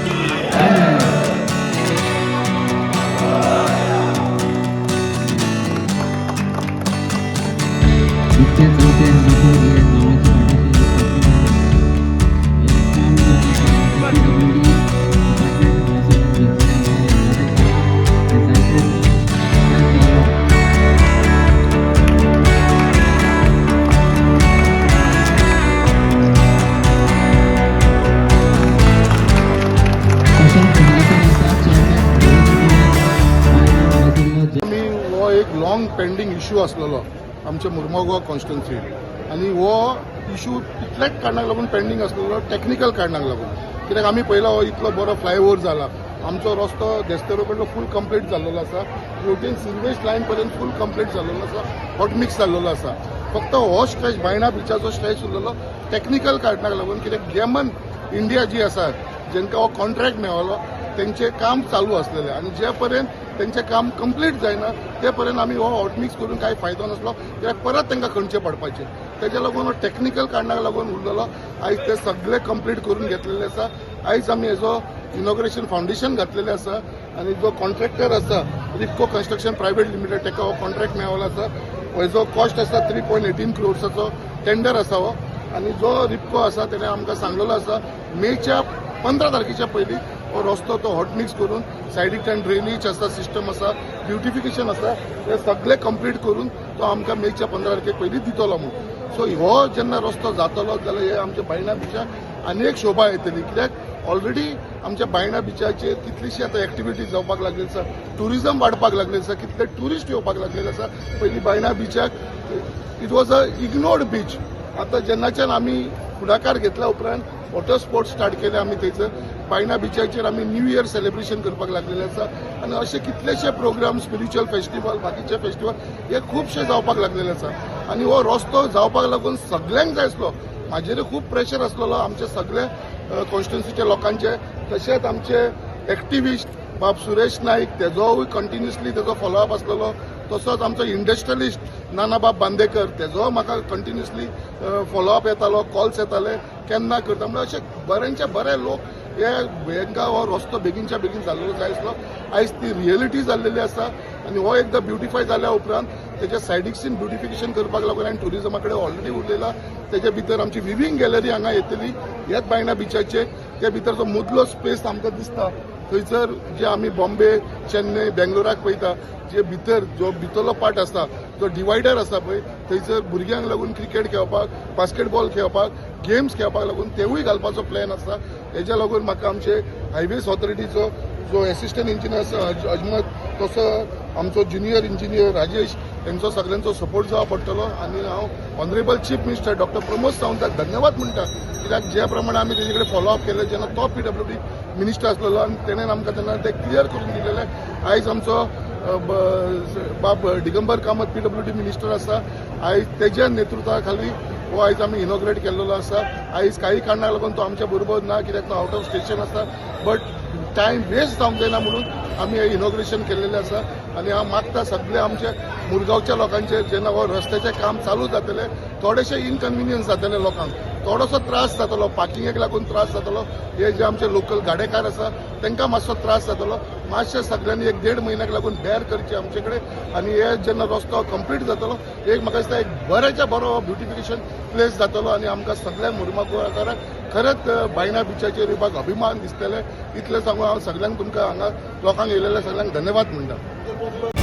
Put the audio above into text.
की। नित्य चौथे हांगासर हे नांवाचे पाटीशी काम जो आसा PWD department हांगासर घेतलें आसा जायते तशेंच हांगासर आसा चेअरमॅन हांगासरलो. आमी हो एक लॉंग पेंडींग इशू आसलेलो आमच्या मुर्मगांव कॉन्स्टिट्युन्सी आनी हो इशू तितल्याच कारणाक लागून पेंडींग आसलेलो, टॅक्निकल कारणाक लागून, कित्याक आमी पयला हो इतलो बरो फ्लायओवर जाला, आमचो रस्तो देस्तेरो कडलो फूल कंप्लीट जाल्लेलो आसा, हेवटेन सिवेज लायन पर्यंत फूल कंप्लीट जाल्लेलो आसा, हॉटमिक्स जाल्लेलो आसा. फक्त हो स्ट्रेच, बायणा बिचाचो स्ट्रेच उरलेलो टॅक्निकल कारणाक लागून, कित्याक गेमन इंडिया जी आसा, जेंका हो कॉन्ट्रॅक्ट मेळ्ळो, तेंचें काम चालू आसलेलें आनी जे पर्यंत तेंचें काम कंप्लीट जायना ते पर्यंत आमी हो हॉटमिक्स करून कांय फायदो नासलो, कित्याक परत तांकां खणचें पडपाचें. तेज्या लागून हो टॅक्निकल कारणाक लागून उरलेलो. आयज ते सगळे कंप्लीट करून घेतलेले आसा. आयज आमी हेजो इनॉग्रेशन फावंडेशन घातलेलें आसा आनी जो कॉन्ट्रॅक्टर आसा, रिपको कन्स्ट्रक्शन प्रायवेट लिमिटेड, ताका हो कॉन्ट्रॅक्ट मेळ्ळो आसा. हेजो कॉस्ट आसा 3.18 क्रोर्साचो टेंडर आसा हो. आनी जो रिपको आसा तेणे आमकां सांगलेलो आसा, मेच्या 15 तारखेच्या पयलीं हो रस्तो तो हॉटमिक्स करून, सायडीकच्यान ड्रेनेज आसा, सिस्टम आसा, ब्युटिफिकेशन आसा, ते सगळे कंप्लीट करून तो आमकां मेच्या 15 तारखे पयलीं दितलो म्हूण. सो हो जेन्ना रस्तो जातलो जाल्यार हे आमच्या बायणा बिचाक आनी एक शोभा येतली, कित्याक ऑलरेडी आमच्या बायणा बिचाचेर कितलीशी आतां एक्टिविटी जावपाक लागलेली आसा, ट्युरिजम वाडपाक लागलेली आसा, कितले ट्युरिस्ट येवपाक लागलेले आसा. पयलीं Baina बिचाक it was a ignored beach. आतां जेन्नाच्यान आमी फुडाकार घेतल्या उपरांत वॉटर स्पोर्ट्स स्टार्ट केले आमी थंयसर, बायणा बिचाचेर आमी न्यू इयर सेलिब्रेशन करपाक लागलेले आसा आनी अशे कितलेशे प्रोग्राम, स्पिरिच्युअल फेस्टिवल, बाकीचे फेस्टिवल हे खुबशे जावपाक लागलेले आसा. आनी हो रस्तो जावपाक लागून सगल्यांक जाय आसलो. म्हाजेर खूब प्रेशर आसलेलो आमचे सगळे कॉन्स्टिट्युन्सीच्या लोकांचे, तशेंच आमचे एक्टिविस्ट बाब सुरेश नाईक, तेजोय कंटिन्युअसली तेजो फॉलोअप आसलेलो. तसोच आमचो इंडस्ट्रियलिस्ट नानाबाब बांदेकर, तेजो म्हाका कंटिन्युअसली फॉलोअप येतालो, कॉल्स येताले केन्ना करता म्हणल्यार. अशे बऱ्यांचे बरे लोक हे हेंकां हो रस्तो बेगीनच्या बेगीन जाल्लो जाय आसलो. आयज ती रियलिटी जाल्लेली आसा आनी हो एकदां ब्युटिफाय जाल्या उपरांत तेच्या सायडीकसीन ब्युटिफिकेशन करपाक लागून आनी ट्युरिजमा कडेन ऑलरेडी उरलेला. तेच्या भितर आमची विवींग गॅलरी हांगा येतली ह्याच बायणा बिचाचेर. त्या भितर जो मदलो स्पेस आमकां दिसता थंयसर जे आमी बॉम्बे, चेन्नय, बेंगलोराक पळयता, जे भितर जो भितरलो पार्ट आसा, जो डिवायडर आसा पळय, थंयसर भुरग्यांक लागून क्रिकेट खेळपाक, बास्केटबॉल खेळपाक, गेम्स खेळपाक लागून तेवूय घालपाचो प्लॅन आसा. हेज्या लागून म्हाका आमचे हायवेज ऑथॉरिटीचो जो एसिस्टंट इंजिनियर आसा अजमत, तसो आमचो ज्युनियर इंजिनियर राजेश, हेंचो सगळ्यांचो सपोर्ट जावो पडटलो. आनी हांव honourable chief minister doctor Pramod सावंताक धन्यवाद म्हणटा, कित्याक ज्या प्रमाणे आमी तेजे कडेन फॉलोअप केलें जेन्ना तो PWD minister आसलेलो आनी तेणें आमकां तेन्ना तें क्लियर करून दिलेलें. आयज आमचो बाब दिगंबर कामत PWD minister आसा. आयज तेज्या नेतृत्वा खाली हो आयज आमी इनॉग्रेट केल्लो आसा. आयज काही कारणाक लागून तो आमच्या बरोबर ना, कित्याक तो आवट ऑफ स्टेशन आसा, बट टायम वेस्ट जावंक जायना म्हणून आमी हें इनॉग्रेशन केल्लेलें आसा. आनी हांव मागता सगळे आमचे मुरगांवच्या लोकांचे, जेन्ना हो रस्त्याचें काम चालू जातलें थोडेशें इनकन्विनियन्स जातलें लोकांक, थोडोसो त्रास जातलो, पार्किंगेक लागून त्रास जातलो, हे जे आमचे लोकल गाडेकार आसा तांकां मातसो त्रास जातलो. मातशें सगळ्यांनी एक देड म्हयन्याक लागून बेर करचे आमचे कडेन. आनी हे जेन्ना रस्तो कंप्लीट जातलो, एक म्हाका दिसता एक बऱ्याच्या बरो ब्युटिफिकेशन प्लेस जातलो आनी आमकां सगळ्या मुरमागांवकारांक खरेंच बायणा बिचाचेर येवपाक अभिमान दिसतले. इतलें सांगून हांव सगळ्यांक, तुमकां हांगा लोकांक येयलेल्या सगळ्यांक धन्यवाद म्हणटा.